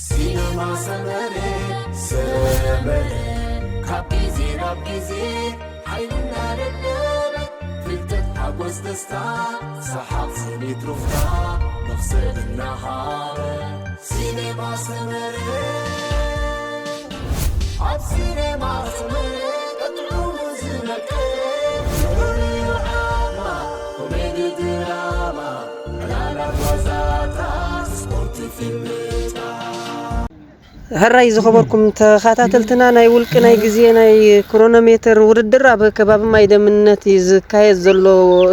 ሲነማ ሰመረ፣ ሰመረ፣ ካብ ግዜ ናብ ግዜ ሓይሉ እናደለበ፣ ፍልጠት፣ ሓጎስ፣ ደስታ፣ ሰሓቕ፣ ስኒት፣ ሩፍታ፣ ነፍሰ እናሃበ። ሲነማ ሰመረ፣ ኣብ ሲነማ ሰመረ ጥዑሙ ዝነቀ፣ ፍቕሪ፣ ዓማ፣ ኮሜዲ፣ ድራማ፣ ዕላላት፣ ዋዛታት፣ ስፖርት፣ ፊልምታት። ሕራይ ዝኸበርኩም ተኸታተልትና፣ ናይ ውልቂ ናይ ግዜ ናይ ክሮኖሜተር ውድድር ኣብ ከባቢ ማይ ደምነት እዩ ዝካየድ ዘሎ።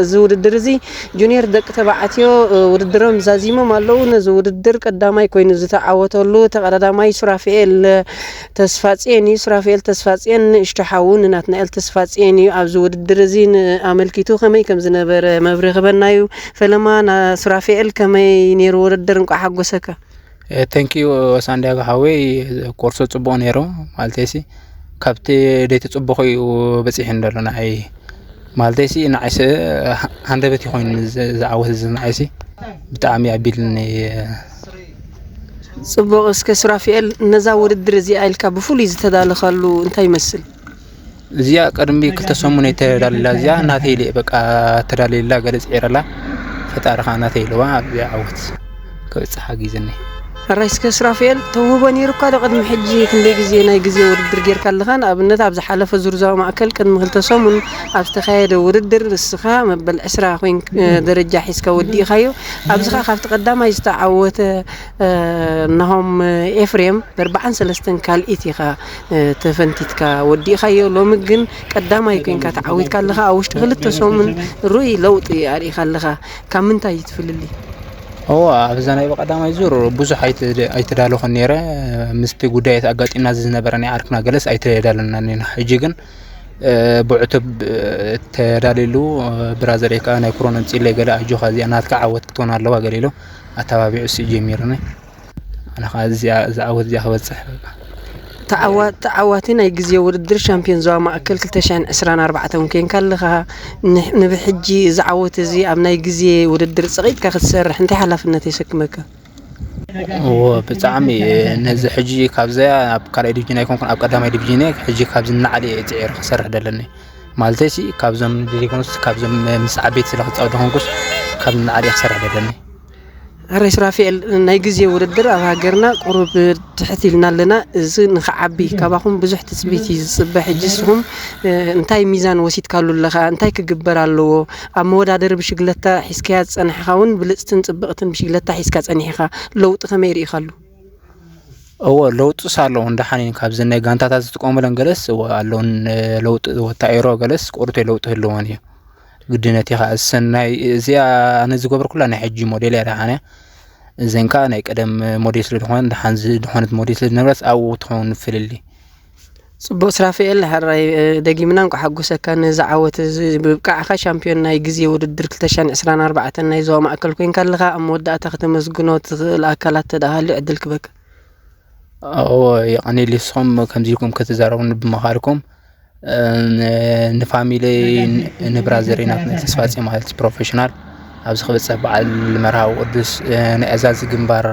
እዚ ውድድር እዚ ጁኒየር ደቂ ተባዕትዮ፣ እ፣ ውድድሮም ዛዚሞም ኣለዉ። ነዚ ውድድር ቀዳማይ ኮይኑ ዝተዓወተሉ ተቐዳዳማይ ሱራፌኤል ተስፋጽዮን እዩ። ሱራፌኤል ተስፋጽዮን ንእሽቶ ሓዉ ንናትናኤል ተስፋጽዮን እዩ። ኣብዚ ውድድር እዚ ን-፣ ኣመልኪቱ ከመይ ከም ዝነበረ መብርሂ ክበና እዩ። ፈለማ፣ ና-፣ ሱራፌኤል፣ ከመይ ነይሩ ውድድር? እንቋዕ ሓጎሰካ። ተንኪዩ ሳንዲያጎ ሓወይ። ኮርሶ ጽቡቕ ነይሩ። ማለተይሲ ካብቲ ደይተጸበኹ እዩ በጺሑ እንደሎ ንዓይ። ማለተይሲ ንዓይሲ ሃንደበት ኮይኑ ዝዓወት እዚ ንዓይሲ ብጣዕሚ ኣቢልኒ። ጽቡቕ። እስከ ሱራፊኤል፣ ነዛ ውድድር እዚኣ ኢልካ ብፍሉይ ዝተዳለኻሉ እንታይ ይመስል? እዚኣ ቅድሚ ክልተ ሰሙን እየ ተዳልላ። እዚኣ ናተይ ኢለ በቃ ተዳልላ፣ ገለ ጽዒረላ፣ ፈጣሪ ኸዓ ናተይ ኢልዋ ኣብዚኣ ዓወት ከብጽሕ ሓጊዝኒ። ሕራይ እስከ ሱራፊኤል፣ ተውህቦ ነይሩካ ዶ ቅድሚ ሕጂ? ክንደይ ግዜ ናይ ግዜ ውድድር ጌርካ ኣለኻ? ንኣብነት ኣብ ዝሓለፈ ዙር ዞባ ማእከል ቅድሚ ክልተ ሰሙን ኣብ ዝተኻየደ ውድድር ንስኻ መበል ዕስራ ኮይን ደረጃ ሒዝካ ወዲእኻዮ። ኣብዚ ኸዓ ካብቲ ቀዳማይ ዝተዓወተ ናሆም ኤፍሬም ብኣርብዓን ሰለስተን ካልኢት ኢኻ ተፈንቲትካ ወዲእኻዮ። ሎሚ ግን ቀዳማይ ኮይንካ ተዓዊትካ ኣለኻ። ኣብ ውሽጢ ክልተ ሰሙን ርኡይ ለውጢ ኣርኢኻ ኣለኻ። ካብ ምንታይ እዩ እቲ ፍልልይ? እወ፣ ኣብዛ ናይ ብቐዳማይ ዙር ብዙሕ ኣይተ- ኣይተዳለኹን ነይረ። ምስቲ ጉዳይ ኣጋጢምና ዝነበረ ናይ ዓርክና ገለስ ኣይተዳለናን ኢና። ሕጂ ግን ብዕቱብ ተዳልየሉ። ብራዘረይ ከዓ ናይ ኮሮና ኣምፂእለይ ገለ ኣጆኻ እዚኣ ናትካ ዓወት ክትኾን ኣለዋ ገለ ኢሉ ኣተባቢዑ እሱ ጀሚሩኒ። ኣነ ከዓ እዚኣ እዛ ዓወት እዚኣ ክበፅሕ በቃ። ተዓዋ- ተዓዋቲ ናይ ግዜ ውድድር ሻምፒዮን ዞባ ማእከል ክልተ ሽሕን ዕስራን ኣርባዕተን ኮይንካ ኣለኻ። ን- ንብሕጂ እዚ ዓወት እዚ ኣብ ናይ ግዜ ውድድር ፀቒጥካ ክትሰርሕ እንታይ ሓላፍነት የሰክመካ? እዎ፣ ብጣዕሚ ነዚ ሕጂ ካብዚኣ ኣብ ካልኣይ ዲቪዥን ኣይኮንኩን፣ ኣብ ቀዳማይ ዲቪዥን እየ። ሕጂ ካብዚ ንላዕሊ እየ ፅዒረ ክሰርሕ ደለኒ። ማለተይሲ ካብዞም ዘይኮኑስ ካብዞም ምስ ዓበይቲ ስለ ክፃወት ደኾንኩስ ካብ ንላዕሊ እየ ክሰርሕ ደለኒ። ሕራይ ሱራፊኤል፣ ናይ ግዜ ውድድር ኣብ ሃገርና ቁሩብ ትሕት ኢልና ኣለና። እዚ ንኽዓቢ ካባኹም ብዙሕ ትፅቢት እዩ ዝፅበ። ሕጂ ንስኹም እንታይ ሚዛን ወሲድካሉ ኣለኻ? እንታይ ክግበር ኣለዎ? ኣብ መወዳደሪ ብሽግለታ ሒዝካያ ዝፀናሕኻ እውን ብልፅትን ፅብቕትን ብሽግለታ ሒዝካ ፀኒሕኻ። ለውጢ ከመይ ርኢኻሉ? እወ፣ ለውጥስ ኣለዎ። እንዳሓኒን ካብዘን ናይ ጋንታታት ዝጥቀሙለን ገለስ እወ ኣለውን። ለውጢ ወታ ኤሮ ገለስ ቁሩብ ለውጢ ህልወን እዩ። ግድነት እዩ ከዓ ሰናይ እዚኣ ኣነ ዝገብርኩላ ናይ ሕጂ ሞዴል እያ ደሓነ። እዘን ከዓ ናይ ቀደም ሞዴል ስለ ዝኾነ ደሓን ዝ- ዝኾነት ሞዴል ስለ ዝነበረት ኣብኡ ትኸውን ፍልልይ። ፅቡቅ ስራፊኤል፣ ሕራይ ደጊምና እንኳ ሓጎሰካ ነዚ ዓወት እዚ ብብቃዕካ ሻምፒዮን ናይ ግዜ ውድድር ክልተ ሽሕን ዕስራን ኣርባዕተን ናይ ዞባ ማእከል ኮይንካ ኣለካ። ኣብ መወዳእታ ከተመስግኖ ትኽእል ኣካላት ተደኣ ሃልዩ ዕድል ክበካ። እዎ፣ የቐንየለይ። ንስኹም ከምዚ ኢልኩም ክትዛረቡኒ ብምኻልኩም ንፋሚለይ ንብራዘረይ ናትናኤል ተስፋጽዮን ማለት ፕሮፌሽናል ኣብዚ ክበፅሕ በዓል መርሃዊ ቅዱስ ናይ ኣዛዚ ግንባር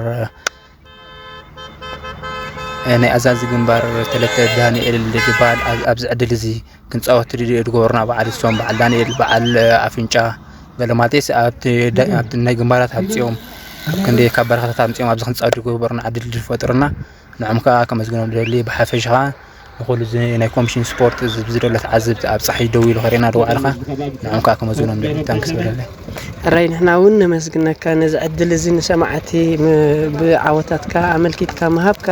ናይ ኣዛዚ ግንባር ተለተ ዳንኤል ዝበሃል ኣብዚ ዕድል እዚ ክንፃወት ድገበሩና። በዓል እሶም በዓል ዳንኤል በዓል ኣፍንጫ ገለ ማለተይስ ኣብቲ ናይ ግንባራት ኣብፂኦም ኣብ ክንደይ ካብ በረኻታት ኣምፂኦም ኣብዚ ክንፃወት ድገበሩና ዕድል ድፈጥሩና። ንዖም ከዓ ከመስግኖም ደሊ ብሓፈሽ ከዓ ንኹሉ እዚ ናይ ኮሚሽን ስፖርት እዚ ብዝደሎ ተዓዘብቲ ኣብ ፀሓይ ደው ኢሉ ከሪና ዝዋዕልኻ ንዖም ከዓ ከመስግኖም ደሊ ታንክስ በለለይ። ሕራይ ንሕና እውን ነመስግነካ ነዚ ዕድል እዚ ንሰማዕቲ ብዓወታትካ ኣመልኪትካ ምሃብካ።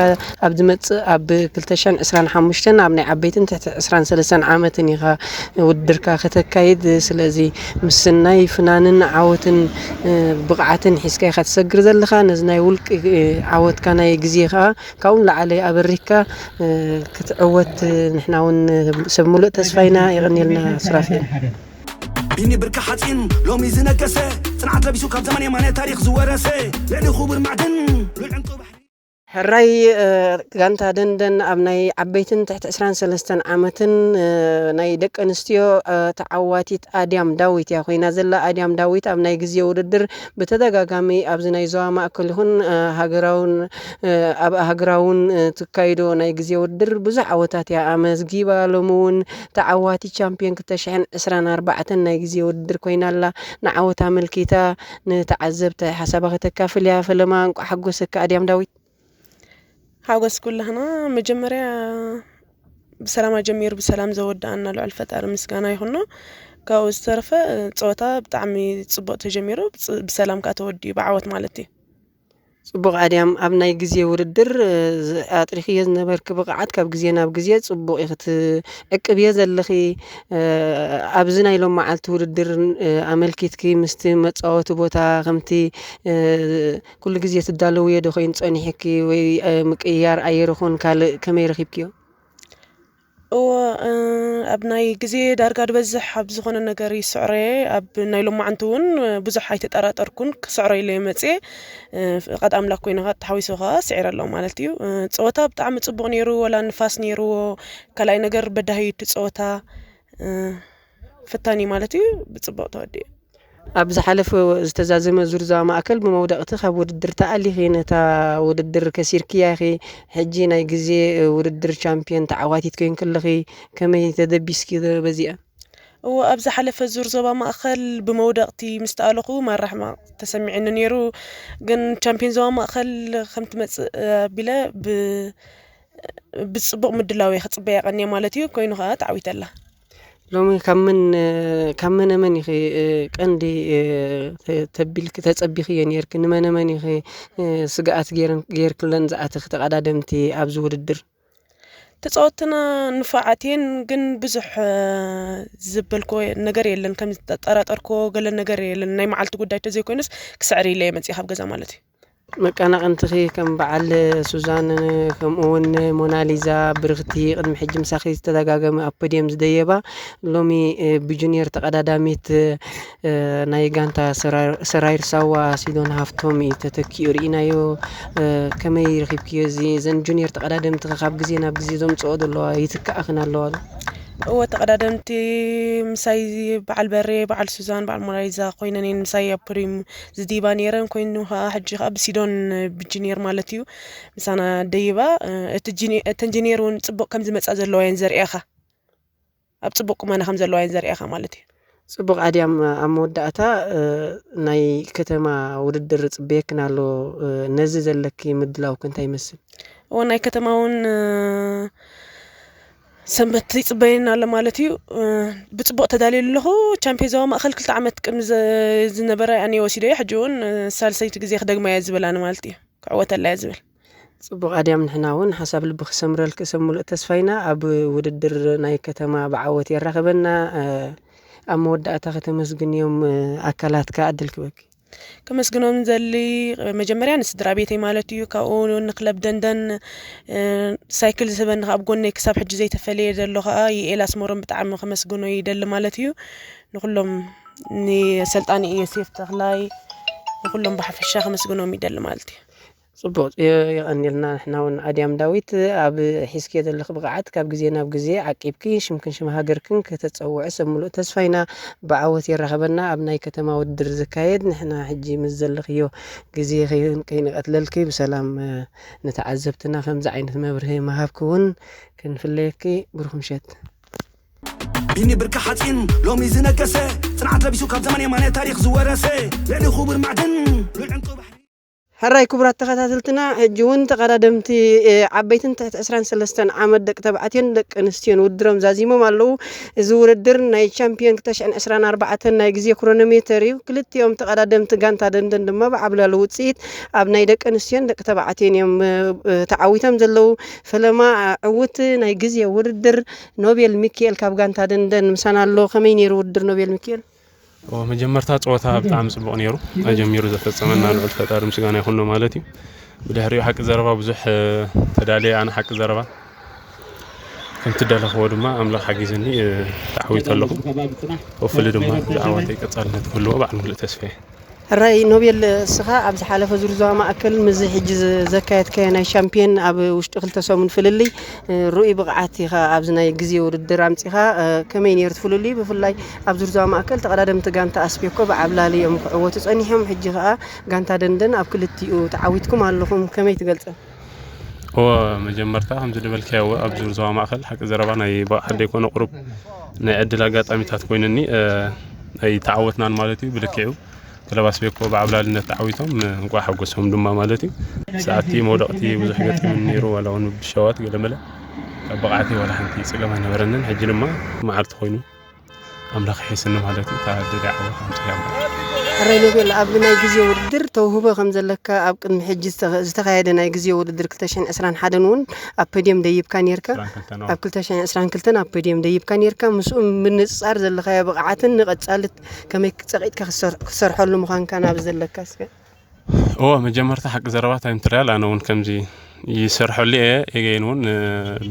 ኣብ ዝመፅእ ኣብ ክልተ ሽሕን ዕስራን ሓሙሽተን ኣብ ናይ ዓበይትን ትሕቲ ዕስራን ሰለስተን ዓመትን ኢኻ ውድድርካ ከተካይድ። ስለዚ ምስናይ ፍናንን ዓወትን ብቕዓትን ሒዝካ ኢኻ ትሰግር ዘለኻ። ነዚ ናይ ውልቂ ዓወትካ ናይ ግዜ ከዓ ካብኡ ንላዕሊ ኣበሪካ ክትዕወት ንሕና እውን ሰብ ሙሉእ ተስፋ ኢና። የቐንየልና ሱራፌል። ቢኒ ብርኪ ሓፂን ሎሚ ዝነገሰ ፅንዓት ለቢሱ ካብ ዘመን የማነ ታሪክ ዝወረሰ ልዕሊ ክቡር ማዕድን ልዑል ዕንቁ ባሕሪ ሕራይ ጋንታ ደንደን ኣብ ናይ ዓበይትን ትሕቲ ዕስራን ሰለስተን ዓመትን ናይ ደቂ ኣንስትዮ ተዓዋቲት ኣድያም ዳዊት እያ ኮይና ዘላ። ኣድያም ዳዊት ኣብ ናይ ግዜ ውድድር ብተደጋጋሚ ኣብዚ ናይ ዞባ ማእከል ይኹን ሃገራውን ኣብ ሃገራውን ትካይዶ ናይ ግዜ ውድድር ብዙሕ ዓወታት እያ ኣመዝጊባ። ሎሚ እውን ተዓዋቲት ቻምፒዮን ክልተ ሽሕን ዕስራን ኣርባዕተን ናይ ግዜ ውድድር ኮይና ኣላ። ንዓወታ ኣመልኪታ ንተዓዘብቲ ሓሳባ ከተካፍል እያ። ፈለማ እንቋዕ ሓጎሰካ ኣድያም ዳዊት። ሓጎስ ኩላህና። መጀመርያ ብሰላም ኣጀሚሩ ብሰላም ዘወድኣና ልዑል ፈጣሪ ምስጋና ይኹኖ። ካብኡ ዝተረፈ ጸወታ ብጣዕሚ ጽቡቕ ተጀሚሩ፣ ብጽ-፣ ብሰላም ከኣ ተወዲኡ ብዓወት ማለት እዩ። ጽቡቕ ኣድያም፣ ኣብ ናይ ግዜ ውድድር ኣጥሪኽዮ ዝነበርኪ ብቕዓት ካብ ግዜ ናብ ግዜ ጽቡቕ ኢኺ ትዕቅብዮ ዘለኺ። ኣብዚ ናይ ሎም መዓልቲ ውድድር ኣመልኪትኪ ምስቲ መጻወቲ ቦታ ከምቲ ኩሉ ግዜ ትዳለውዮ ዶ ኮይኑ ጸኒሕኪ ወይ ምቅይያር ኣየር ይኹን ካልእ ከመይ ረኺብክዮ? እዎ፣ ኣብ ናይ ግዜ ዳርጋ ዝበዝሕ ኣብ ዝኾነ ነገር ይስዕሮ እየ። ኣብ ናይ ሎማዓንቲ እውን ብዙሕ ኣይተጠራጠርኩን፣ ክስዕሮ ኢለ እየ መፅየ። ፍቓድ ኣምላክ ኮይኑ ከዓ ተሓዊሱ ከዓ ስዒረ ኣለኹ ማለት እዩ። ፀወታ ብጣዕሚ ፅቡቕ ነይሩ፣ ወላ ንፋስ ነይርዎ። ካልኣይ ነገር በዳሂ እዩ እቲ ፀወታ። ፈታኒ ማለት እዩ፣ ብፅቡቕ ተወዲኡ። ኣብ ዝሓለፈ ዝተዛዘመ ዙር ዞባ ማእከል ብመውደቕቲ ካብ ውድድር ተኣሊኺ ነታ ውድድር ከሲርክያ ኢኺ። ሕጂ ናይ ግዜ ውድድር ቻምፕዮን ተዓዋቲት ኮይንኪ ኣለኺ። ከመይ ተደቢስኪ በዚኣ? እዎ፣ ኣብ ዝሓለፈ ዙር ዞባ ማእከል ብመውደቕቲ ምስ ተኣለኹ ማራ ሕማቕ ተሰሚዑኒ ነይሩ። ግን ቻምፕዮን ዞባ ማእከል ከም ትመጽእ ኣቢለ ብ-፣ ብጽቡቕ ምድላው እየ ክጽበያ ቀንየ ማለት እዩ። ኮይኑ ከኣ ተዓዊተ ኣላ። ሎሚ ካብ መን፣ ካብ መነ መን ኢኺ፣ እ፣ ቀንዲ፣ እ፣ ተ-፣ ተቢልኪ ተጸቢኽዮ ኔርኪ? ንመነ መን ኢኺ፣ እ፣ ስግኣት ጌረን-፣ ጌርክለን ዝኣተኺ ተቐዳደምቲ ኣብዚ ውድድር? ተጻወትና ንፉዓት እየን፣ ግን ብዙሕ፣ እ፣ ዘበልክዎ ነገር የለን። ከም ዝተጠራጠርክዎ ገለ ነገር የለን። ናይ መዓልቲ ጉዳይ ተዘይኮይኑስ ክስዕር ኢለ እየ መጽየ ካብ ገዛ ማለት እዩ። መቀናቕንትኺ ከም በዓል ሱዛን፣ ከምኡ እውን ሞናሊዛ፣ ብርኽቲ፣ ቅድሚ ሕጂ ምሳኺ ዝተደጋገመ ኣብ ፖድየም ዝደየባ፣ ሎሚ፣ እ፣ ብጁኒየር ተቐዳዳሚት፣ እ፣ ናይ ጋንታ ሰራር-፣ ሰራይር ሳዋ ሲዶን ሃፍቶም እዩ ተተኪኡ ርኢናዮ። እ፣ ከመይ ረኺብክዮ እዚ? እዘን ጁኒየር ተቐዳደምትኺ ካብ ግዜ ናብ ግዜ ዘምጽኦ ዘለዋ ይትክኣኽን ኣለዋ ዶ? እወ፣ ተቐዳደምቲ ምሳይ በዓል በሬ፣ በዓል ሱዛን፣ በዓል ሞናሊዛ ኮይነን እየን ምሳይ ኣብ ፕሪም ዝድይባ ነይረን። ኮይኑ ከኣ ሕጂ ከኣ ብሲዶን ብጅኒየር ማለት እዩ ምሳና ደይባ። እቲ ጂኒ-፣ እተን ጂኒየር እውን ጽቡቕ ከም ዝመጻ ዘለዋ እየን ዘርእያኻ። ኣብ ጽቡቕ ቁመና ከም ዘለዋ እየን ዘርእያኻ ማለት እዩ። ጽቡቕ ኣድያም፣ ኣብ መወዳእታ፣ እ፣ ናይ ከተማ ውድድር ጽበየክን ኣሎ። እ፣ ነዚ ዘለኪ ምድላውክ እንታይ ይመስል? እወ፣ ናይ ከተማ እውን፣ እ፣ ሰንበት ይጽበየና ኣሎ ማለት እዩ። እ፣ ብጽቡቕ ተዳልየ ኣለኹ። ቻምፒዮን ዞባ ማእከል ክልተ ዓመት ቅድሚ ዘ-፣ ዝነበረ ኣነ ወሲደዮ። ሕጂ እውን፣ እ፣ ሳልሰይቲ ግዜ ክደግማ እየ ዝብል ኣነ ማለት እዩ። ክዕወተላ እየ ዝብል። ጽቡቕ ኣድያም፣ ንሕና እውን ሓሳብ ልቢ ክሰምረልኪ ሰብ ሙሉእ ተስፋ ኢና። ኣብ ውድድር ናይ ከተማ ብዓወት የራኽበና። እ፣ ኣብ መወዳእታ ከተመስግንዮም፣ እ፣ ኣካላት ከኣ ዕድል ክበኪ። ከመስግኖም ዘሊ መጀመርያ ንስድራ ቤተይ ማለት እዩ። ካብኡ ንክለብ ደንደን፣ እ፣ ሳይክል ዝህበኒ ከኣ ኣብ ጎነይ ክሳብ ሕጂ ዘይተፈለየ ዘሎ ከኣ ይኤል ኣስመሮም ብጣዕሚ ከመስግኖ ይደሊ ማለት እዩ። ንኩሎም ንሰልጣኒ ዮሴፍ ተኽላይ ንኩሎም ብሓፈሻ ከመስግኖም ይደሊ ማለት እዩ። ጽቡቕ፣ የ-፣ የቐንየልና። ንሕና እውን ኣድያም ዳዊት ኣብ ሒዝክዮ ዘለኺ ብቕዓት ካብ ግዜ ናብ ግዜ ዓቂብኪ ሽምክን ሽም ሃገርክን ከተጸውዒ ሰብ ምሉእ ተስፋ ኢና። ብዓወት የራኸበና ኣብ ናይ ከተማ ውድድር ዝካየድ። ንሕና ሕጂ ምስ ዘለኽዮ ግዜ ከይ-፣ ከይንቐትለልኪ ብሰላም፣ እ፣ ንተዓዘብትና ከምዚ ዓይነት መብርሂ ምሃብኪ እውን ክንፍለየኪ። ብሩኽ ምሸት። ቢኒ ብርኪ ሓፂን ሎሚ ዝነገሰ፣ ፅንዓት ለቢሱ ካብ ዘመን የማነ ታሪኽ ዝወረሰ፣ ልዕሊ ክቡር ማዕድን ልዑል ዕንቁ ባሕሪ። ሕራይ ክቡራት ተኸታተልትና፣ ሕጂ እውን ተቐዳደምቲ፣ እ፣ ዓበይትን ትሕቲ ዕስራን ሰለስተን ዓመት ደቂ ተባዕትዮን ደቂ ኣንስትዮን ውድድሮም ዛዚሞም ኣለዉ። እዚ ውድድር ናይ ቻምፒዮን ክልተ ሽሕን ዕስራን ኣርባዕተን ናይ ግዜ ክሮኖሜተር እዩ። ክልቲኦም ተቐዳደምቲ ጋንታ ደንደን ድማ ብዓብላሊ ውፅኢት ኣብ ናይ ደቂ ኣንስትዮን ደቂ ተባዕትዮን እዮም፣ እ፣ እ፣ ተዓዊቶም ዘለዉ። ፈለማ፣ እ፣ ዕውት ናይ ግዜ ውድድር ኖቤል ሚኪኤል ካብ ጋንታ ደንደን ምሳና ኣሎ። ከመይ ነይሩ ውድድር ኖቤል ሚኪኤል? ኦ፣ መጀመርታ ጸወታ ብጣዕሚ ጽቡቕ ነይሩ። ኣጀሚሩ ዘፈጸመና ልዑል ፈጣሪ ምስጋና ይኹኖ ማለት እዩ። ብድሕሪኡ ሓቂ ዘረባ ብዙሕ፣ እ፣ ተዳልየ ኣነ ሓቂ ዘረባ። ከምቲ ደለኽዎ ድማ ኣምላኽ ሓጊዙኒ፣ እ፣ ተዓዊተ ኣለኹ። ወፍሊ ድማ ዝዓወተይ ቀጻልነት ክህልዎ በዓል ሙሉእ ተስፋ እየ። ሕራይ ኖቤል፣ እስኻ ኣብ ዝሓለፈ ዙር ዞባ ማእከል ምስዚ ሕጂ ዘካየድካዮ ናይ ሻምፒዮን ኣብ ውሽጢ ክልተ ሰሙን ፍልልይ ርኡይ ብቕዓት ኢኻ ኣብዚ ናይ ግዜ ውድድር ኣምጺኻ። ከመይ ነይሩ እቲ ፍልልዩ? ብፍላይ ኣብ ዙር ዞባ ማእከል ተቐዳደምቲ ጋንታ ኣስቤኮ ብዓብላሊ እዮም ክዕወቱ ጸኒሖም። ሕጂ ከኣ ጋንታ ደንደን ኣብ ክልቲኡ ተዓዊትኩም ኣለኹም። ከመይ ትገልጸ? እወ፣ መጀመርታ ከምዚ ዝበልካዮ፣ እወ፣ ኣብ ዙር ዞባ ማእከል ሓቂ ዘረባ ናይ ብቕዓት ዘይኮነ ቁሩብ ናይ ዕድል ኣጋጣሚታት ኮይኑኒ ኣይተዓወትናን ማለት እዩ። ብልክዕ እዩ። ክለብ ኣስቤኮ ብዓብላልነት ተዓዊቶም፣ እንቋዕ ሓጎሶም ድማ ማለት እዩ። ሰዓቲ መውደቕቲ ብዙሕ ገጢሙኒ ነይሩ፣ ዋላ እውን ብሸዋት ገለመለ ካብ ብቕዓተይ ዋላ ሓንቲ ጸገም ኣይነበረንን። ሕጂ ድማ መዓልቲ ኮይኑ ኣምላኽ ይሕስኒ ማለት እዩ። እታ ደዳ ዓወት ኣምፅያ ማለት እዩ። ሕራይ ኖቤል፣ ኣብ ናይ ግዜ ውድድር ተውህቦ ከም ዘለካ ኣብ ቅድሚ ሕጂ ዝተኸ- ዝተኻየደ ናይ ግዜ ውድድር ክልተ ሽሕን ዕስራን ሓደን እውን ኣብ ፖድየም ደይብካ ነርካ። ዕስራን ክልተን ኣብ ክልተ ሽሕን ዕስራን ክልተን ኣብ ፖድየም ደይብካ ነርካ። ምስኡ ምንጻር ዘለኻዮ ብቕዓትን ንቐጻሊ ከመይ ጸቒጥካ ክሰር- ክሰርሐሉ ምዃንካ ናብ ዘለካ እስከ። እወ፣ መጀመርታ ሓቂ ዘረባ ታይም ትራያል ኣነ እውን ከምዚ ይሰርሐሉ እየ። ኤገይን እውን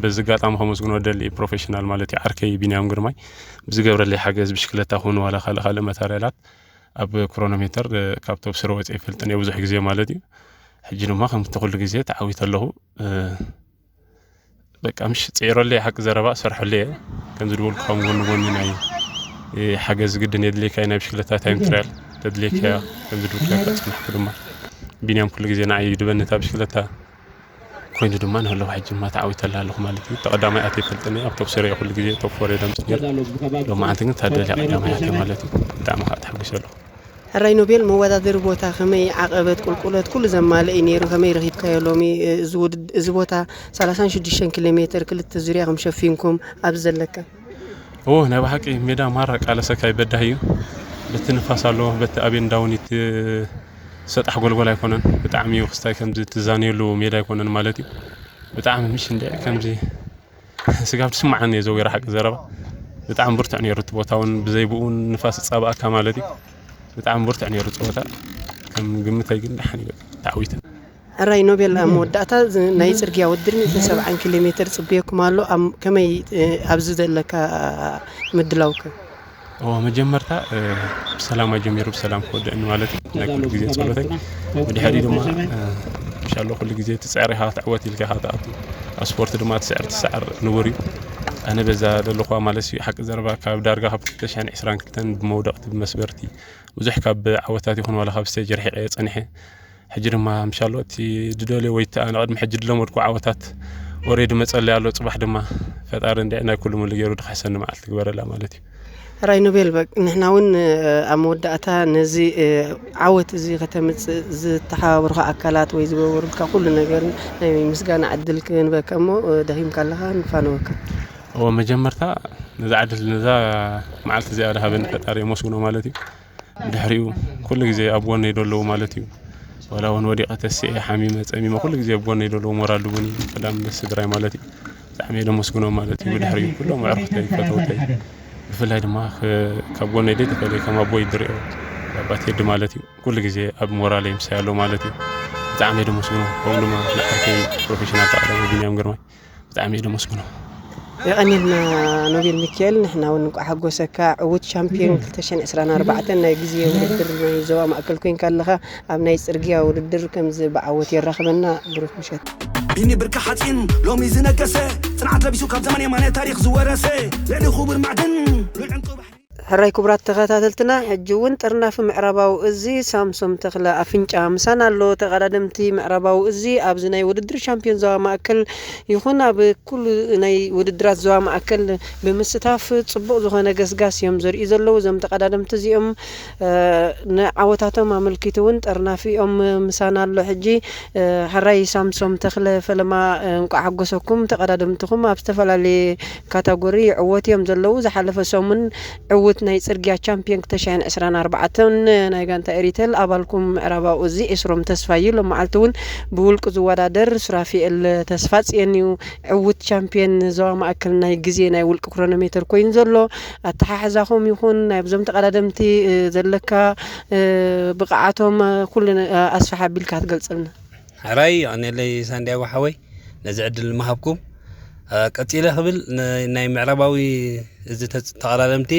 በዚ ኣጋጣሚ ከመስግኖ ደሊ ፕሮፌሽናል ማለት እዩ፣ ዓርከይ ቢንያም ግርማይ ብዝገብረለይ ሓገዝ ብሽክለታ ክውን ዋላ ካልእ ካልእ መታርያላት ኣብ ክሮኖሜተር ካብ ቶፕ ስረ ወፂአ ይፈልጥን እየ ብዙሕ ግዜ ማለት እዩ። ሕጂ ድማ ከምቲ ኩሉ ግዜ ተዓዊተ ኣለኹ። በቃ ምሽ ፅዒረለይ ሓቂ ዘረባ ሰርሐለይ እየ። ከምዚ ዝበልኩ ከም ጎኒ ጎኒ ናይ ሓገዝ ግድን የድልየካ እዩ። ናይ ብሽክለታ ታይም ትራያል ተድልየካ እያ። ከምዚ ድብልካ ፅናሕኩ ድማ ቢንያም ኩሉ ግዜ ንዓይ ይድበኒ እታ ብሽክለታ ኮይኑ ድማ ንህለዋ ሕጂ ድማ ተዓዊተላ ኣለኹ ማለት እዩ። ተቐዳማይ ኣትየ ይፈልጥን እየ። ኣብ ቶፕ ስረ እየ ኩሉ ግዜ ቶፕ ፎር እየ ደምፅ ነይሩ። ሎማዓንቲ ግን ታደልያ ቀዳማይ ኣትየ ማለት እዩ። ብጣዕሚ ከዓ ተሓጒሰ ኣለኹ። ሕራይ ኖቤል፣ መወዳደሪ ቦታ ከመይ? ዓቐበት፣ ቁልቁለት ኩሉ ዘማልእ እዩ ነይሩ። ከመይ ረኺብካዮ ሎሚ? እዚ ውድድ- እዚ ቦታ ሰላሳን ሽዱሽተን ኪሎ ሜትር ክልተ ዙርያ ከም ሸፊንኩም ኣብዚ ዘለካ? ኦ ናይ ብሓቂ ሜዳ ማራ ቃለሰካ ይበዳህ እዩ። በቲ ንፋስ ኣሎ፣ በቲ ኣቤን ዳውኒት ሰጣሕ ጎልጎል ኣይኮነን። ብጣዕሚ እዩ ክስታይ ከምዚ ትዛነየሉ ሜዳ ኣይኮነን ማለት እዩ። ብጣዕሚ ምሽ እንደ ከምዚ ስጋብ ትስማዓኒ እየ ዘዊራ ሓቂ ዘረባ። ብጣዕሚ ብርቱዕ ነይሩ እቲ ቦታ እውን ብዘይ ብኡ እውን ንፋስ ፃባእካ ማለት እዩ። ብጣዕሚ ብርቱዕ ነይሩ ፀወታ። ከም ግምተይ ግን ደሓን እዩ በቃ ተዓዊተ። ሕራይ ኖቤል፣ ኣብ መወዳእታ ዝ- ናይ ጽርግያ ውድድር ሚእትን ሰብዓን ኪሎ ሜትር ጽበየኩም ኣሎ። ኣብ- ከመይ እ፣ ኣብዚ ዘለካ ምድላውከ? ኦ መጀመርታ እ፣ ብሰላም ኣጀሚሩ ብሰላም ክወደእኒ ማለት እዩ ናይ ኩሉ ግዜ ጸሎተይ። ብድሕሪ ድማ እ፣ ኢንሻኣላህ ኩሉ ግዜ ትጽዕር ኢኻ ክትዕወት ኢልካ ኢኻ ትኣቱ። ኣብ ስፖርት ድማ ትስዕር ትስዓር ንቡር እዩ። ኣነ በዛ ዘለኹዋ ማለት እዩ ሓቂ ዘረባ ካብ ዳርጋ ካብ ክልተ ሽሕን ዕስራን ክልተን ብመውደቕቲ ብመስበርቲ ብዙሕ ካብ ዓወታት ይኹን ዋላ ካብ ስቴጅ ርሒቐ እየ ጸኒሐ። ሕጂ ድማ ምሻሎ እቲ ዝደልዮ ወይ እቲ ኣነ ቅድሚ ሕጂ ዝለመድኩ ዓወታት ኦሬዲ መጸለይ ኣሎ። ጽባሕ ድማ ፈጣሪ እንድዒ ናይ ኩሉ ሙሉ ገይሩ ድኻሕሰኒ መዓልቲ ግበረላ ማለት እዩ። ራይ ኖቤል በቅ ንሕና እውን ኣብ መወዳእታ ነዚ ዓወት እዚ ከተምጽእ ዝተሓባበሩካ ኣካላት ወይ ዝገበሩልካ ኩሉ ነገር ናይ ምስጋና ዕድል ክንበካ እሞ ደኺምካ ኣለኻ ንፋነወካ። እዎ መጀመርታ ነዛ ዕድል ነዛ መዓልቲ እዚኣ ድሃበኒ ፈጣሪ የመስግኖ ማለት እዩ። ብድሕሪኡ ኩሉ ግዜ ኣብ ጎነይ ደለዉ ማለት እዩ። ዋላ እውን ወዲቐ ተሲኤ ሓሚመ ጸሚመ ኩሉ ግዜ ኣብ ጎነይ ደለዉ ሞራል ድቡኒ ቀዳም ስድራይ ማለት እዩ። ብጣዕሚ እየ ደመስግኖም ማለት እዩ። ብድሕሪኡ ኩሎም ኣዕሩኽተይ ፈተውተይ ብፍላይ ድማ ክ- ካብ ጎነይ ደይ ተፈለዩ ከም ኣቦይ ድሪኦ ኣባት ሄዲ ማለት እዩ። ኩሉ ግዜ ኣብ ሞራለይ ምሳይ ኣሎ ማለት እዩ። ብጣዕሚ እየ ደመስግኖ። ከምኡ ድማ ንዓርከይ ፕሮፌሽናል ተቐዳሚ ቢንያም ግርማይ ብጣዕሚ እየ ደመስግኖ። የቐኒልና ኖቤል ሚካኤል፣ ንሕና እውን እንቋዕ ሓጎሰካ። ዕዉት ሻምፒዮን ክልተ ሽሕን ዕስራን ኣርባዕተን ናይ ግዜ ውድድር ናይ ዞባ ማእከል ኮይንካ ኣለኻ። ኣብ ናይ ጽርግያ ውድድር ከምዚ ብዓወት የራኽበና። ብሩኽ ምሸት። ቢኒ ብርኪ ሓፂን ሎሚ ዝነገሰ ፅንዓት ለቢሱ ካብ ዘመን የማነ ታሪክ ዝወረሰ ልዕሊ ክቡር ማዕድን ልዑል ዕንቁ ባሕሪ ሕራይ ክቡራት ተኸታተልትና፣ ሕጂ እውን ጠርናፊ ምዕራባዊ እዚ ሳምሶም ተኽለ ኣፍንጫ ምሳና ኣሎ። ተቐዳደምቲ ምዕራባዊ እዚ ኣብዚ ናይ ውድድር ሻምፒዮን ዞባ ማእከል ይኹን ኣብ ኩሉ ናይ ውድድራት ዞባ ማእከል ብምስታፍ ጽቡቕ ዝኾነ ገስጋስ እዮም ዘርእዩ ዘለዉ። እዞም ተቐዳደምቲ እዚኦም ንዓወታቶም ኣመልኪቱ እውን ጠርናፊኦም ምሳና ኣሎ። ሕጂ ሕራይ ሳምሶም ተኽለ ፈለማ እንቋዕ ሓጎሰኩም። ተቐዳደምትኹም ኣብ ዝተፈላለየ ካታጎሪ ይዕወት እዮም ዘለዉ። ዝሓለፈ ሰሙን ዕውት ናይ ጽርግያ ቻምፒዮን ክልተ ሽሕን ዕስራን ኣርባዕተን ናይ ጋንታ ኤሪቴል ኣባልኩም ምዕራባዊ እዚ ኤስሮም ተስፋ እዩ። ሎመዓልቲ እውን ብውልቂ ዝወዳደር ሱራፊኤል ተስፋጽዮን እዩ ዕውት ቻምፒዮን ዞባ ማእከል ናይ ግዜ ናይ ውልቂ ክሮኖሜተር ኮይኑ ዘሎ። ኣተሓሕዛኹም ይኹን ናይብዞም ተቐዳደምቲ ዘለካ ብቕዓቶም ኩሉ ኣስፍሕ ኣቢልካ ክትገልጸልና። ሕራይ የቐንየለይ ሳንዲያጎ ሓወይ ነዚ ዕድል ምሃብኩም። ቀጺለ ክብል ናይ ምዕራባዊ እዚ ተቐዳደምቲ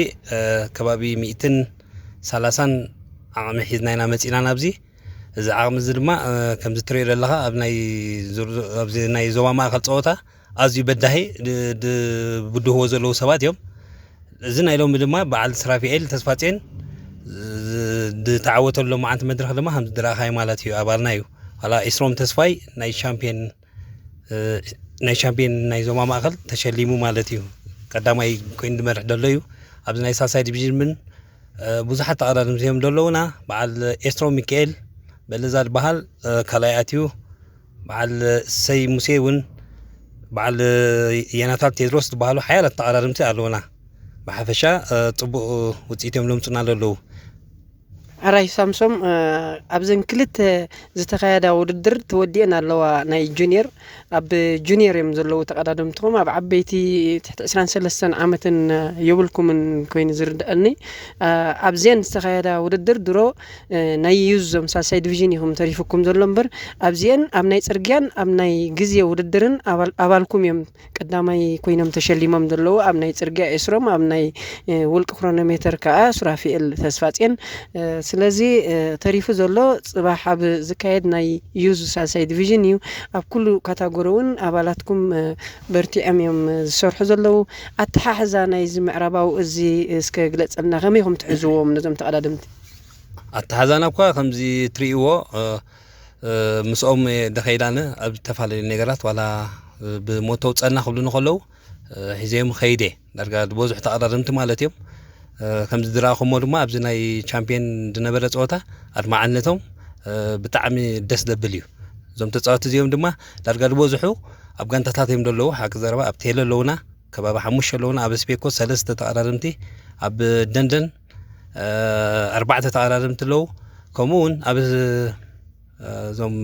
ከባቢ ሚእትን ሰላሳን ዓቕሚ ሒዝና ኢና መፂና ናብዚ። እዚ ዓቕሚ እዚ ድማ ከምዚ ትሪኦ ዘለኻ ኣብ ናይ ዙር- ኣብዚ ናይ ዞባ ማእኸል ፀወታ ኣዝዩ በዳሂ ድ- ድ- ብድህዎ ዘለዉ ሰባት እዮም። እዚ ናይ ሎሚ ድማ በዓል ስራፊኤል ተስፋጼን ዝተዓወተሉ ሎማዓንቲ መድረኽ ድማ ከምዚ ዝረኣኻይ ማለት እዩ ኣባልና እዩ። ዋላ ኤስሮም ተስፋይ ናይ ሻምፒየን ናይ ሻምፒዮን ናይ ዞማ ማእኸል ተሸሊሙ ማለት እዩ። ቀዳማይ ኮይኑ ዝመርሕ ዘሎ እዩ። ኣብዚ ናይ ሳልሳይ ዲቪዥን ምን ብዙሓት ተቐዳደምቲ እዮም ዘለውና። በዓል ኤስትሮ ሚካኤል በለዛ ዝበሃል ካልኣይ ኣትዩ። በዓል እሰይ ሙሴ እውን በዓል የናታል ቴድሮስ ዝበሃሉ ሓያላት ተቐዳደምቲ ኣለውና። ብሓፈሻ ፅቡቕ ውፅኢት እዮም ለምፁና ዘለዉ። ኣራይ ሳምሶም ኣብዘን ክልተ ዝተኻየዳ ውድድር ተወዲአን ኣለዋ። ናይ ጁኒየር ኣብ ጁኒየር እዮም ዘለዉ ተቐዳደምትኹም ኣብ ዓበይቲ ትሕቲ ዕስራን ሰለስተን ዓመትን የብልኩምን ኮይኑ ዝርድአኒ። ኣብዘን ዝተኻየዳ ውድድር ድሮ ናይ ዩዝ ዞም ሳልሳይ ዲቪዥን ኢኹም ተሪፉኩም ዘሎ እምበር ኣብዚአን ኣብ ናይ ፅርግያን ኣብ ናይ ግዜ ውድድርን ኣባልኩም እዮም ቀዳማይ ኮይኖም ተሸሊሞም ዘለዉ ኣብ ናይ ፅርግያ ኤስሮም ኣብ ናይ ውልቂ ክሮኖሜተር ከዓ ሱራፊኤል ተስፋፅዮን። ስለዚ ተሪፉ ዘሎ ፅባሕ ኣብ ዝካየድ ናይ ዩዝ ሳልሳይ ዲቪዥን እዩ። ኣብ ኩሉ ካታጎሪ እውን ኣባላትኩም በርቲዖም እዮም ዝሰርሑ ዘለዉ። ኣተሓሕዛ ናይዚ ምዕራባዊ እዚ እስከ ግለፀልና ከመይ ኢኹም ትሕዝዎም ነዞም ተቐዳደምቲ? ኣተሓዛና እኳ ከምዚ ትርእይዎ ምስኦም ደኸይዳነ ኣብ ዝተፈላለዩ ነገራት ዋላ ብሞተው ፀና ክብሉኒ ከለዉ ሒዘዮም ኸይደ ዳርጋ ዝበዝሑ ተቐዳደምቲ ማለት እዮም። ከምዚ ዝረኣኹሞ ድማ ኣብዚ ናይ ቻምፒየን ዝነበረ ፀወታ ኣድማዓነቶም ብጣዕሚ ደስ ዘብል እዩ። እዞም ተፃወቲ እዚኦም ድማ ዳርጋ ዝበዝሑ ኣብ ጋንታታት እዮም ዘለዉ። ሓቂ ዘረባ ኣብ ቴለ ኣለዉና፣ ከባቢ ሓሙሽተ ኣለዉና፣ ኣብ ስፔኮ ሰለስተ ተቐዳደምቲ፣ ኣብ ደንደን ኣርባዕተ ተቐዳደምቲ ኣለዉ። ከምኡ እውን ኣብ እዞም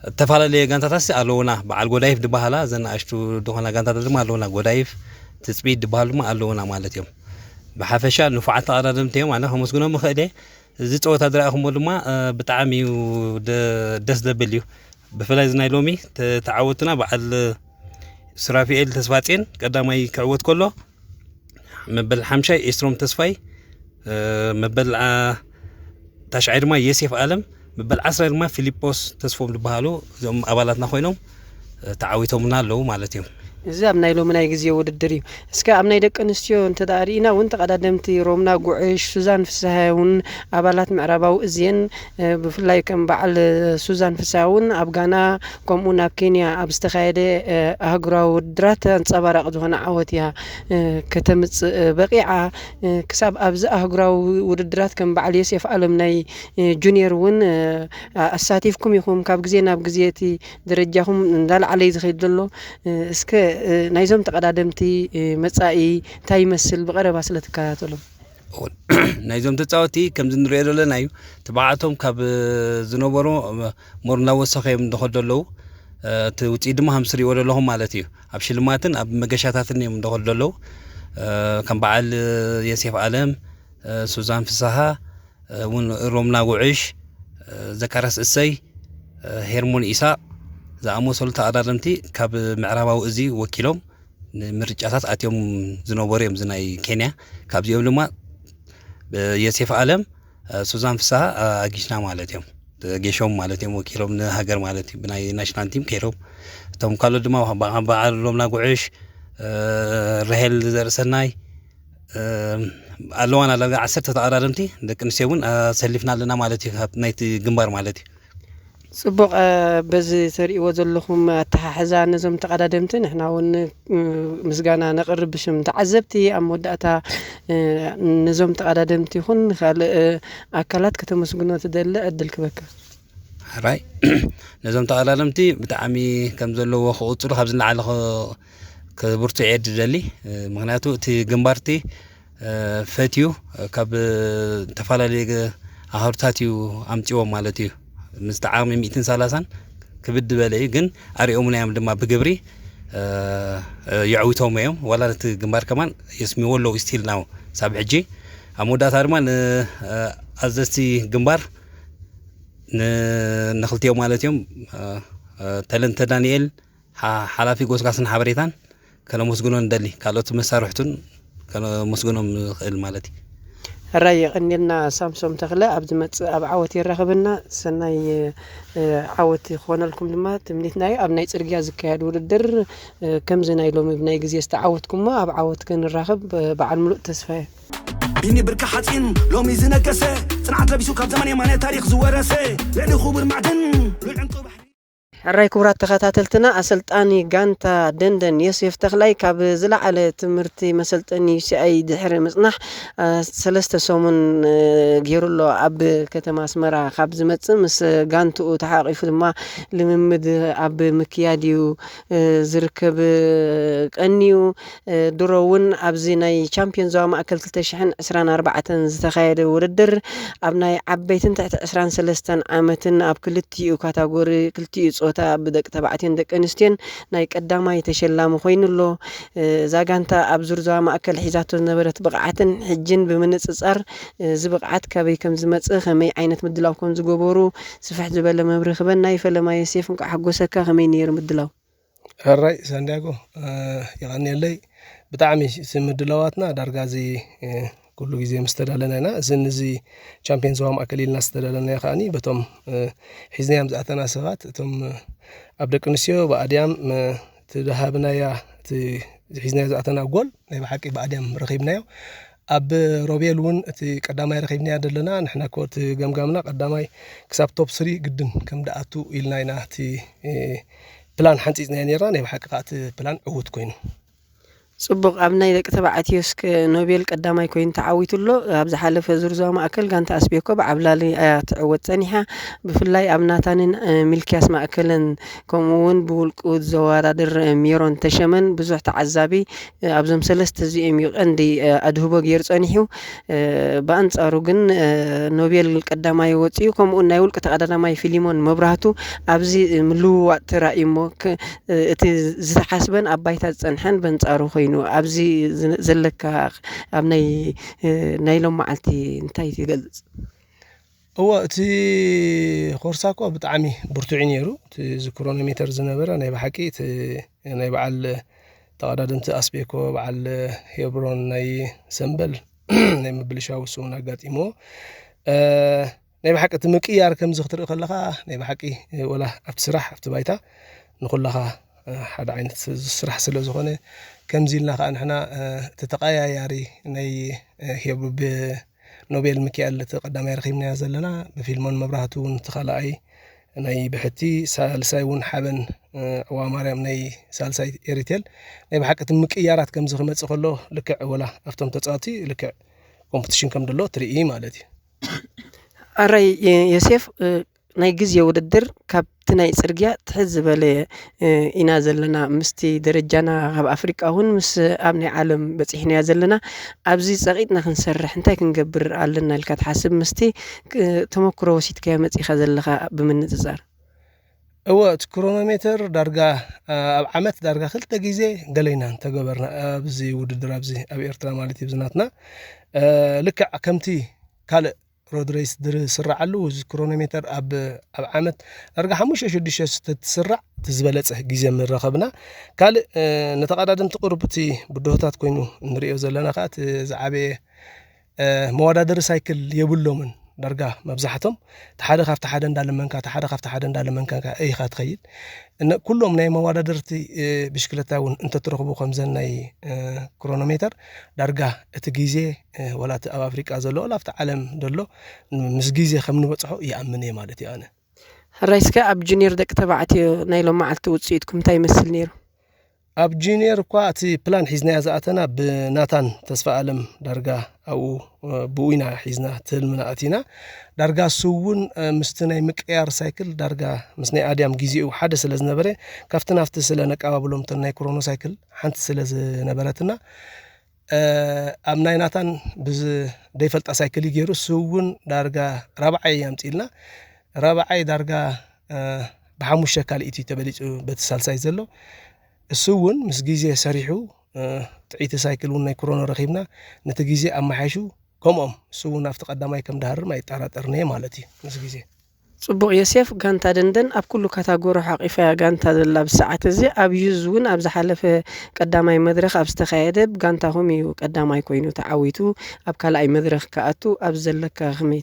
ኣተፈላለየ ጋንታታት ኣለውና። በዓል ጎዳይፍ ዝበሃላ ዘን ኣሽቱ ዝኾና ጋንታታት ድማ ኣለውና። ጎዳይፍ ትፅቢት ዝበሃሉ ድማ ኣለውና ማለት እዮም። ብሓፈሻ ንፉዓት ተቐዳደምቲ እዮም። ኣነ ከመስግኖም እኽእል እየ። እዚ ፀወታ ዝረኣኹሞ ድማ ብጣዕሚ እዩ ደስ ዘብል እዩ። ብፍላይ እዚ ናይ ሎሚ ተዓወትና በዓል ሱራፊኤል ተስፋጼን ቀዳማይ ክዕወት ከሎ መበል ሓምሻይ ኤስትሮም ተስፋይ፣ መበል ታሽዓይ ድማ የሴፍ ኣለም፣ መበል ዓስራይ ድማ ፊሊጶስ ተስፎም ዝበሃሉ እዞም ኣባላትና ኮይኖም ተዓዊቶምና ኣለዉ ማለት እዮም። እዚ ኣብ ናይ ሎሚ ናይ ግዜ ውድድር እዩ። እስከ ኣብ ናይ ደቂ ኣንስትዮ እንተ ርኢና እውን ተቐዳደምቲ ሮምና ጉዕሽ፣ ሱዛን ፍስሃ እውን ኣባላት ምዕራባዊ እዝየን ብፍላይ ከም በዓል ሱዛን ፍስሃ እውን ኣብ ጋና ከምኡ ናብ ኬንያ ኣብ ዝተኻየደ ኣህጉራዊ ውድድራት ኣንፀባራቂ ዝኾነ ዓወት እያ ከተምፅእ በቂዓ። ክሳብ ኣብዚ ኣህጉራዊ ውድድራት ከም በዓል ዮሴፍ ኣለም ናይ ጁኒየር እውን ኣሳቲፍኩም ኢኹም። ካብ ግዜ ናብ ግዜ እቲ ደረጃኹም እንዳለዓለ እዩ ዝኸይድ ዘሎ። እስከ ናይዞም ተቐዳደምቲ መፃኢ እንታይ ይመስል ብቐረባ ስለ ትከታተሎም? ናይዞም ተፃወቲ ከምዚ ንሪኦ ዘለና እዩ። ትብዓቶም ካብ ዝነበሮ ሞር እናወሰኸ እዮም እንደኸዱ ኣለዉ። እቲ ውፅኢት ድማ ከም ትሪእዎ ዘለኹም ማለት እዩ። ኣብ ሽልማትን ኣብ መገሻታትን እዮም እንደኸዱ ዘለዉ። ከም በዓል የሴፍ ኣለም፣ ሱዛን ፍስሃ እውን፣ ሮምና ጉዕሽ፣ ዘካርያስ እሰይ፣ ሄርሞን ኢሳቅ ዝኣመሰሉ ተቐዳደምቲ ካብ ምዕራባዊ እዚ ወኪሎም ንምርጫታት ኣትዮም ዝነበሩ እዮም። እዚ ናይ ኬንያ ካብዚኦም ድማ የሴፍ ኣለም፣ ሱዛን ፍስሃ ኣጊሽና ማለት እዮም። ጌሾም ማለት እዮም ወኪሎም ንሃገር ማለት እዩ። ብናይ ናሽናል ቲም ከይዶም እቶም ካልኦት ድማ በዓል ሮምና ጉዕሽ፣ ራሄል ዘርእሰናይ ኣለዋና። ዳርጋ ዓሰርተ ተቐዳደምቲ ደቂ ኣንስትዮ እውን ኣሰሊፍና ኣለና ማለት እዩ። ናይቲ ግንባር ማለት እዩ። ፅቡቕ። በዚ ተርእይዎ ዘለኹም ኣተሓሕዛ ነዞም ተቐዳደምቲ ንሕና እውን ምስጋና ነቕርብ ብሽም ተዓዘብቲ። ኣብ መወዳእታ ነዞም ተቐዳደምቲ ይኹን ካልእ ኣካላት ከተመስግኖ ትደሊ ዕድል ክበካ። ሕራይ ነዞም ተቐዳደምቲ ብጣዕሚ ከም ዘለዎ ክቕፅሉ ካብ ዝለዓለ ክብርቱ ዕድ ደሊ። ምክንያቱ እቲ ግንባርቲ ፈትዩ ካብ ዝተፈላለዩ ኣህሩታት እዩ ኣምፅዎም ማለት እዩ። ምስቲ ዓቕሚ ሚእትን ሰላሳን ክብድ ዝበለ እዩ፣ ግን ኣሪኦምና እዮም ድማ ብግብሪ የዕዊቶም እዮም። ዋላ ነቲ ግንባር ከማን የስሚዎ ኣለዉ ስቲል ናው ሳብ ሕጂ። ኣብ መወዳእታ ድማ ንኣዘዝቲ ግንባር ንክልቲኦም ማለት እዮም ተለንተ ዳንኤል ሓላፊ ጎስጋስን ሓበሬታን ከነመስግኖ ንደሊ፣ ካልኦት መሳርሕቱን ከነመስግኖም ንኽእል ማለት እዩ። ሕራይ የቐንየልና ሳምሶም ተኽለ፣ ኣብ ዝመጽእ ኣብ ዓወት የራኽበና። ሰናይ ዓወት ክኾነልኩም ድማ ትምኒትና እዩ። ኣብ ናይ ጽርግያ ዝካየድ ውድድር ከምዚ ናይ ሎሚ ብናይ ግዜ ዝተዓወትኩሞ ኣብ ዓወት ክንራኸብ በዓል ምሉእ ተስፋ እየ። ቢኒ ብርኪ ሓፂን ሎሚ ዝነገሰ፣ ፅንዓት ለቢሱ ካብ ዘመን የማነ ታሪክ ዝወረሰ፣ ልዕሊ ክቡር ማዕድን ሉል ዕንቁ ባሕሪ። ሕራይ ክቡራት ተኸታተልትና፣ ኣሰልጣኒ ጋንታ ደንደን ዮሴፍ ተኽላይ ካብ ዝለዓለ ትምህርቲ መሰልጠኒ ዩ ሲ ኣይ ድሕሪ ምጽናሕ፣ ሰለስተ ሰሙን ገይሩ ኣሎ። ኣብ ከተማ ኣስመራ ካብ ዝመጽእ ምስ ጋንትኡ ተሓቂፉ ድማ ልምምድ ኣብ ምክያድ እዩ ዝርከብ ቀንዩ። ድሮ እውን ኣብዚ ናይ ቻምፒዮን ዞባ ማእከል ክልተ ሽሕን ዕስራን ኣርባዕተን ዝተኻየደ ውድድር ኣብ ናይ ዓበይትን ትሕቲ ዕስራን ሰለስተን ዓመትን ኣብ ክልቲኡ ካታጎሪ ክልቲኡ ጾታ ብደቂ ተባዕትዮን ደቂ ኣንስትዮን ናይ ቀዳማይ ተሸላሚ ኮይኑ ኣሎ። እዛ ጋንታ ኣብ ዙር ዞባ ማእከል ሒዛቶ ዝነበረት ብቕዓትን ሕጅን ብምንጽጻር እዚ ብቕዓት ካበይ ከም ዝመጽእ ከመይ ዓይነት ምድላው ከም ዝገበሩ ስፍሕ ዝበለ መብርሂ ክበና እዩ። ፈለማ ዮሴፍ እንቋዕ ሓጎሰካ። ከመይ ነይሩ ምድላው? ሕራይ ሳንዲያጎ፣ የቐንየለይ። ብጣዕሚ እቲ ምድላዋትና ዳርጋ እዚ ኩሉ ግዜ ምስ ተዳለና ኢና። እዚ ንዚ ቻምፒዮን ዞባ ማእከል ኢልና ዝተዳለናዮ ከኣኒ በቶም ሒዝናዮም ዝኣተና ሰባት፣ እቶም ኣብ ደቂ ኣንስትዮ ብኣድያም እቲ ዝሃብናያ እቲ ሒዝናዮ ዝኣተና ጎል ናይ ብሓቂ ብኣድያም ረኺብናዮ። ኣብ ሮቤል እውን እቲ ቀዳማይ ረኺብናዮ ዘለና፣ ንሕና እኮ እቲ ገምጋምና ቀዳማይ ክሳብ ቶፕ ስሪ ግድን ከም ደኣቱ ኢልና ኢና እቲ ፕላን ሓንፂፅናዮ ነርና። ናይ ብሓቂ ከዓ እቲ ፕላን ዕዉት ኮይኑ። ጽቡቕ፣ ኣብ ናይ ደቂ ተባዕትዮ እስከ ኖቤል ቀዳማይ ኮይኑ ተዓዊቱ ኣሎ። ኣብ ዝሓለፈ ዙር ዞባ ማእከል ጋንታ ኣስቤኮ ብዓብላሊ እያ ትዕወት ጸኒሓ። ብፍላይ ኣብ ናታንን ሚልክያስ ማእከለን ከምኡ እውን ብውልቁ ዘወዳድር ሜሮን ተሸመን ብዙሕ ተዓዛቢ ኣብዞም ሰለስተ እዚኦም እዩ ቀንዲ ኣድህቦ ገይሩ ጸኒሑ። ብኣንጻሩ ግን ኖቤል ቀዳማይ ወጺኡ፣ ከምኡ ናይ ውልቂ ተቐዳዳማይ ፊሊሞን መብራህቱ ኣብዚ ምልውዋጥ ተራእዩ እሞ እቲ ዝተሓስበን ኣብ ባይታ ዝጸንሐን በንጻሩ ኮይኑ ኣብዚ ዘለካ ኣብ ናይ ናይ ሎም መዓልቲ እንታይ ትገልጽ? እዎ፣ እቲ ኮርሳ እኮ ብጣዕሚ ብርቱዕ እዩ ነይሩ። እቲ እዚ ክሮኖሜተር ዝነበረ ናይ ብሓቂ እቲ ናይ በዓል ተቐዳደምቲ ኣስቤኮ፣ በዓል ሄብሮን ናይ ሰምበል ናይ ምብልሻው እሱ እውን ኣጋጢምዎ። ናይ ብሓቂ እቲ ምቅያር ከምዚ ክትርኢ ከለኻ ናይ ብሓቂ ወላ ኣብቲ ስራሕ ኣብቲ ባይታ ንኹላኻ ሓደ ዓይነት ስራሕ ስለ ዝኾነ ከምዚ ኢልና ከዓ ንሕና እቲ ተቐያያሪ ናይ ሄብሩ ብ ኖቤል ሚካኤል እቲ ቀዳማይ ረኺብናዮ ዘለና፣ ብፊልሞን መብራህቱ እውን እቲ ካልኣይ ናይ ብሕቲ፣ ሳልሳይ እውን ሓበን ዕዋ ማርያም ናይ ሳልሳይ ኤሪቴል። ናይ ብሓቂ እቲ ምቅያራት ከምዚ ክመፅእ ከሎ ልክዕ ወላ ኣብቶም ተፃወቲ ልክዕ ኮምፕቲሽን ከም ደሎ ትርኢ ማለት እዩ። ኣራይ ዮሴፍ፣ ናይ ግዜ ውድድር ካብቲ ናይ ጽርግያ ትሕት ዝበለ ኢና ዘለና። ምስቲ ደረጃና ካብ ኣፍሪቃ እውን ምስ ኣብ ናይ ዓለም በጺሕናዮ ዘለና። ኣብዚ ጸቒጥና ክንሰርሕ እንታይ ክንገብር ኣለና ኢልካ ትሓስብ? ምስቲ ተመክሮ ወሲድካዮ መጺኻ ዘለኻ ብምንጽጻር። እወ፣ እቲ ክሮኖሜተር ዳርጋ ኣብ ዓመት ዳርጋ ክልተ ግዜ ገለይና እንተገበርና ኣብዚ ውድድር ኣብዚ ኣብ ኤርትራ ማለት እዩ ብዝናትና ልክዕ ከምቲ ካልእ ሮድሬስ ዝስራዓሉ እዚ ክሮኖሜተር ኣብ ኣብ ዓመት ዳርጋ ሓሙሽተ ሽዱሽተ ዝተስራዕ እቲ ዝበለጸ ግዜ ምረኸብና። ካልእ ንተቐዳደምቲ ቅሩብ እቲ ብድሆታት ኮይኑ ንሪኦ ዘለና ከዓ እቲ ዝዓበየ መወዳደሪ ሳይክል የብሎምን። ዳርጋ መብዛሕቶም እቲ ሓደ ካብቲ ሓደ እንዳለመንካ እቲ ሓደ ካብቲ ሓደ እንዳለመንካ ኢኻ ትኸይድ። ኩሎም ናይ መወዳደርቲ ብሽክለታ እውን እንተትረኽቡ ከምዘን ናይ ክሮኖሜተር ዳርጋ እቲ ግዜ ወላ እቲ ኣብ ኣፍሪቃ ዘሎ ወላ ኣብቲ ዓለም ዘሎ ምስ ግዜ ከም ንበፅሖ ይኣምን እየ ማለት እዩ ኣነ። ሕራይ እስከ ኣብ ጁኒየር ደቂ ተባዕትዮ ናይ ሎም መዓልቲ ውፅኢትኩም እንታይ ይመስል ነይሩ? ኣብ ጁኒየር እኳ እቲ ፕላን ሒዝናያ ዝኣተና ብናታን ተስፋ ኣለም ዳርጋ ኣብኡ ብኡ ኢና ሒዝና ትህልምና ኣቲና። ዳርጋ እሱ እውን ምስቲ ናይ ምቅያር ሳይክል ዳርጋ ምስ ናይ ኣድያም ግዜኡ ሓደ ስለ ዝነበረ ካብቲ ናፍቲ ስለ ነቀባብሎም እተን ናይ ክሮኖ ሳይክል ሓንቲ ስለ ዝነበረትና ኣብ ናይ ናታን ብዘይፈልጣ ሳይክል እዩ ገይሩ። እሱ እውን ዳርጋ ራብዓይ ኣምፅልና። ራብዓይ ዳርጋ ብሓሙሽተ ካልኢት እዩ ተበሊፁ በቲ ሳልሳይ ዘሎ። እሱ እውን ምስ ግዜ ሰሪሑ ጥዒቲ ሳይክል እውን ናይ ክሮኖ ረኺብና ነቲ ግዜ ኣመሓይሹ ከምኦም እሱ እውን ኣብቲ ቀዳማይ ከም ድሃርም ኣይጠራጠርንየ ማለት እዩ ምስ ግዜ። ጽቡቕ ዮሴፍ፣ ጋንታ ደንደን ኣብ ኩሉ ካታጎሪ ሓቒፋ እያ ጋንታ ዘላ ኣብዚ ሰዓት እዚ። ኣብ ዩዝ እውን ኣብ ዝሓለፈ ቀዳማይ መድረኽ ኣብ ዝተኻየደ ብጋንታኹም እዩ ቀዳማይ ኮይኑ ተዓዊቱ ኣብ ካልኣይ መድረኽ ክኣቱ ኣብ ዘለካ ከመይ?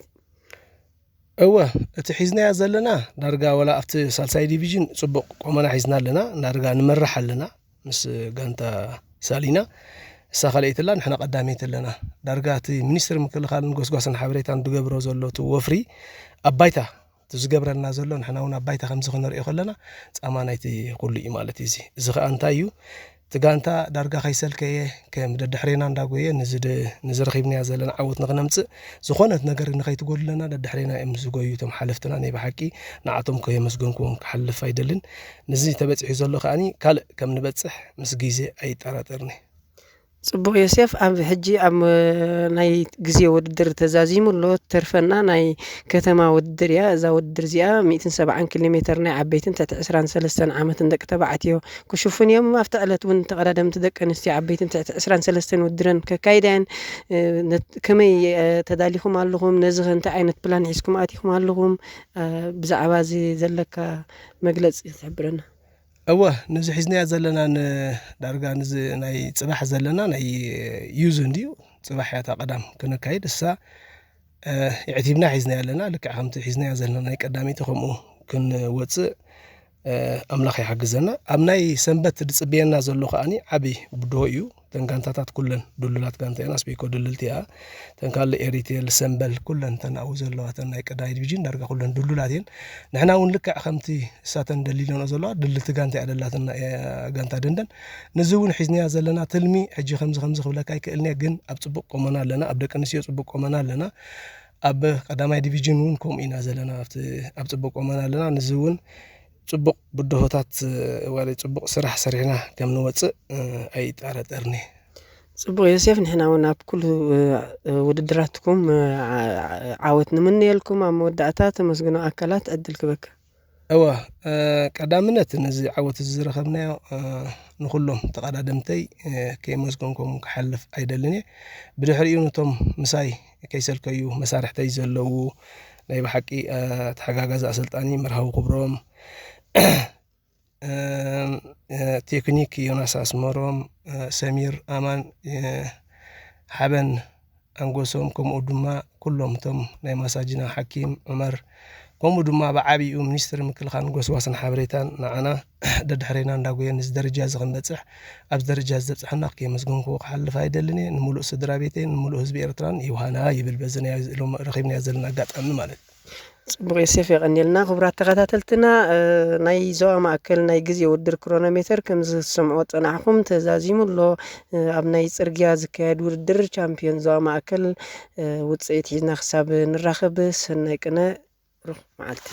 እወ፣ እቲ ሒዝናያ ዘለና ዳርጋ ወላ ኣብቲ ሳልሳይ ዲቪዥን ጽቡቕ ቆመና ሒዝና ኣለና፣ ዳርጋ ንመርሕ ኣለና ምስ ጋንታ ሳሊና። እሳ ካልኣይቲ ኣላ፣ ንሕና ቀዳመይቲ ኣለና። ዳርጋ እቲ ሚኒስትሪ ምክልኻልን ጎስጓስን ሓበሬታን ዝገብሮ ዘሎ እቲ ወፍሪ ኣብ ባይታ እቲ ዝገብረልና ዘሎ ንሕና እውን ኣብ ባይታ ከምዚ ክንሪኦ ከለና ጻማ ናይቲ ኩሉ እዩ ማለት እዩ። እዚ እዚ ኸኣ እንታይ እዩ? እቲ ጋንታ ዳርጋ ከይሰልከየ ከም ደድሕሬና እንዳጎየ ንዚ ደ- ንዚ ረኺብናዮ ዘለና ዓወት ንኽነምጽእ ዝኾነት ነገር ንኸይትጎድለና ደድሕሬና እዮም ዝጎዩ እቶም ሓለፍትና። ናይ ብሓቂ ንዓቶም ከየመስገንኩዎም ክሓልፍ ኣይደልን። ንዚ ተበጺሑ ዘሎ ከኣኒ ካልእ ከም ንበጽሕ ምስ ግዜ ኣይጠራጠርኒ። ጽቡቕ ዮሴፍ፣ ኣብ ሕጂ ኣብ ናይ ግዜ ውድድር ተዛዚሙ ኣሎ። ተርፈና ናይ ከተማ ውድድር እያ። እዛ ውድድር እዚኣ ሚእትን ሰብዓን ኪሎ ሜተር ናይ ዓበይትን ትሕቲ ዕስራን ሰለስተን ዓመትን ደቂ ተባዕትዮ ክሽፍኑ እዮም። ኣብቲ ዕለት እውን ተቐዳደምቲ ደቂ ኣንስትዮ ዓበይትን ትሕቲ ዕስራን ሰለስተን ውድድረን ከካይዳ እየን። እ፣ ነት- ከመይ እ፣ ተዳሊኹም ኣለኹም? ነዚ ኸ እንታይ ዓይነት ፕላን ሒዝኩም ኣቲኹም ኣለኹም? እ፣ ብዛዕባ እዚ ዘለካ መግለጺ ክትሕብረና። እወ፣ ነዚ ሒዝናያ ዘለና ን- ዳርጋ ነዚ ናይ ጽባሕ ዘለና ናይ ዩዝ እንድዩ። ጽባሕ እያ እታ ቀዳም ክነካይድ። እሳ እ፣ የዕቲብና ሒዝናያ ኣለና። ልክዕ ከምቲ ሒዝናያ ዘለና ናይ ቀዳመይቲ ከምኡ ክንወጽእ እ፣ ኣምላኽ ይሓግዘና። ኣብ ናይ ሰንበት ዝጽበየና ዘሎ ከኣኒ ዓቢ ብድሆ እዩ። እተን ጋንታታት ኩለን ድሉላት ጋንታ እየን። ኣስቤኮ ድልልቲ እያ። እተን ካልእ ኤሪቴል፣ ሰምበል፣ ኩለን እተን ኣብኡ ዘለዋ እተን ናይ ቀዳማይ ዲቪዥን ዳርጋ ኩለን ድሉላት እየን። ንሕና እውን ልክዕ ከምቲ እሳተን ደሊለንኦ ዘለዋ ድልልቲ ጋንታ እያ ደላትና፣ እ፣ ጋንታ ደንደን። ነዚ እውን ሒዝናያ ዘለና ትልሚ ሕጂ ከምዚ ከምዚ ክብለካ ኣይክእልን እየ፣ ግን ኣብ ጽቡቕ ቆመና ኣለና። ኣብ ደቂ ኣንስትዮ ጽቡቕ ቆመና ኣለና። ኣብ ቀዳማይ ዲቪዥን እውን ከምኡ ኢና ዘለና። ኣብቲ ኣብ ጽቡቕ ቆመና ኣለና። ነዚ እውን ጽቡቕ ብድሆታት፣ እ፣ ወይ ጽቡቕ ስራሕ ሰሪሕና ከም ንወጽእ፣ እ፣ ኣይጠራጠርኒ። ጽቡቕ ዮሴፍ፣ ንሕና እውን ኣብ ኩሉ እ፣ ውድድራትኩም እ፣ ዓ- ዓወት ንምነየልኩም። ኣብ መወዳእታ ተመስግኖ ኣካላት ዕድል ክበካ። እወ፣ እ፣ ቀዳምነት ነዚ ዓወት እዚ ዝረኸብናዮ፣ እ፣ ንኹሎም ተቐዳደምተይ፣ እ፣ ከየመስገንኩም ክሓልፍ ኣይደልን እየ። ብድሕሪኡ ነቶም ምሳይ ከይሰልከዩ መሳርሕተይ ዘለዉ ናይ ብሓቂ፣ እ፣ ተሓጋጋዚ ኣሰልጣኒ መርሃዊ ክብሮም፣ እ፣ እ፣ ቴክኒክ ዮናስ ኣስመሮም፣ እ፣ ሰሚር ኣማን፣ እ፣ ሓበን ኣንጎሶም፣ ከምኡ ድማ ኩሎም እቶም ናይ ማሳጅና ሓኪም ዑመር፣ ከምኡ ድማ ብዓቢኡ ሚኒስትሪ ምክልኻልን ጎስጓስን ሓበሬታን ንዓና ደድሕሬና እንዳጎየ ነዚ ደረጃ እዚ ክንበጽሕ፣ ኣብዚ ደረጃ እዚ ዘብጽሐና ከየመስገንክዎ ክሓልፍ ኣይደልን እየ። ንምሉእ ስድራ ቤተይን ንምሉእ ህዝቢ ኤርትራን ዮሃና ይብል በዚ ናይ ሎሚ ረኺብናዮ ዘለና ኣጋጣሚ ማለት እዩ። ጽቡቕ ዮሴፍ፣ የቐንየልና። ክቡራት ተኸታተልትና፣ እ፣ ናይ ዞባ ማእከል ናይ ግዜ ውድድር ክሮኖሜተር ከም ዝሰምዖ ጸናሕኩም ተዛዚሙ ኣሎ። እ፣ ኣብ ናይ ጽርግያ ዝካየድ ውድድር ቻምፒዮን ዞባ ማእከል፣ እ፣ ውጽኢት ሒዝና ክሳብ ንራኸብ ሰናይ ቅነ፣ ሩኽ መዓልቲ።